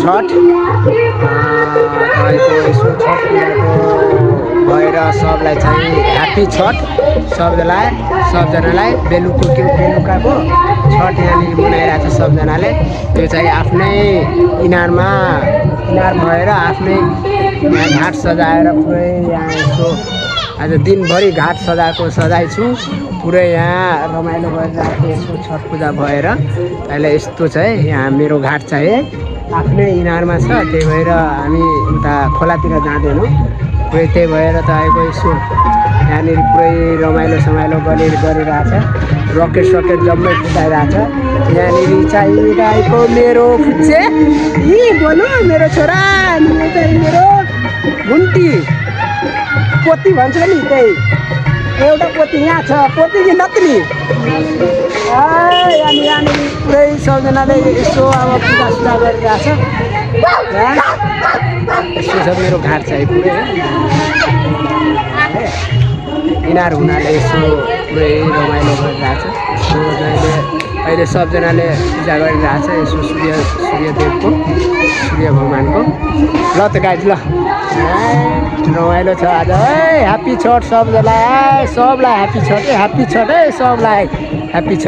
छठ तपाईँको यसो छठ पूजाको भएर सबलाई चाहिँ ह्याप्पी छठ सबजनालाई बेलुकाको छठ यहाँनिर मनाइरहेको छ सबजनाले। त्यो चाहिँ आफ्नै इनार भएर आफ्नै यहाँ घाट सजाएर पुरै यहाँ यसो आज दिनभरि घाट सजाइ छु पुरै यहाँ रमाइलो गरिरहेको यसो छठ पूजा भएर। अहिले यस्तो चाहिँ यहाँ मेरो घाट चाहिँ आफ्नै इनारमा छ, त्यही भएर हामी उता खोलातिर जाँदैनौँ। पुरै त्यही भएर तपाईँको यसो यहाँनिर पुरै रमाइलो गरिरहेछ। रकेट जम्मै फुटाइरहेछ यहाँनिर चाहिँ गाईको मेरो फुच्चे बोल्नु मेरो छोरा मेरो घुन्टी पोती भन्छ नि, त्यही एउटा पोती यहाँ छ, पोती कि नक्कली यहाँनिर पुरै सबजनाले यसो अब पूजा गरिरहेछ। यस्तो छ मेरो घाट चाहिँ पुरै इनार हुनाले यसो पुरै रमाइलो गरिरहेछ। अहिले सबजनाले पूजा गरिरहेछ यसो सूर्यदेवको सूर्य भगवानको। ल त गाइज ल रमाइलो छ आज है। ह्याप्पी छठ सबलाई ह्याप्पी छठ है सबलाई ह्याप्पी छठ।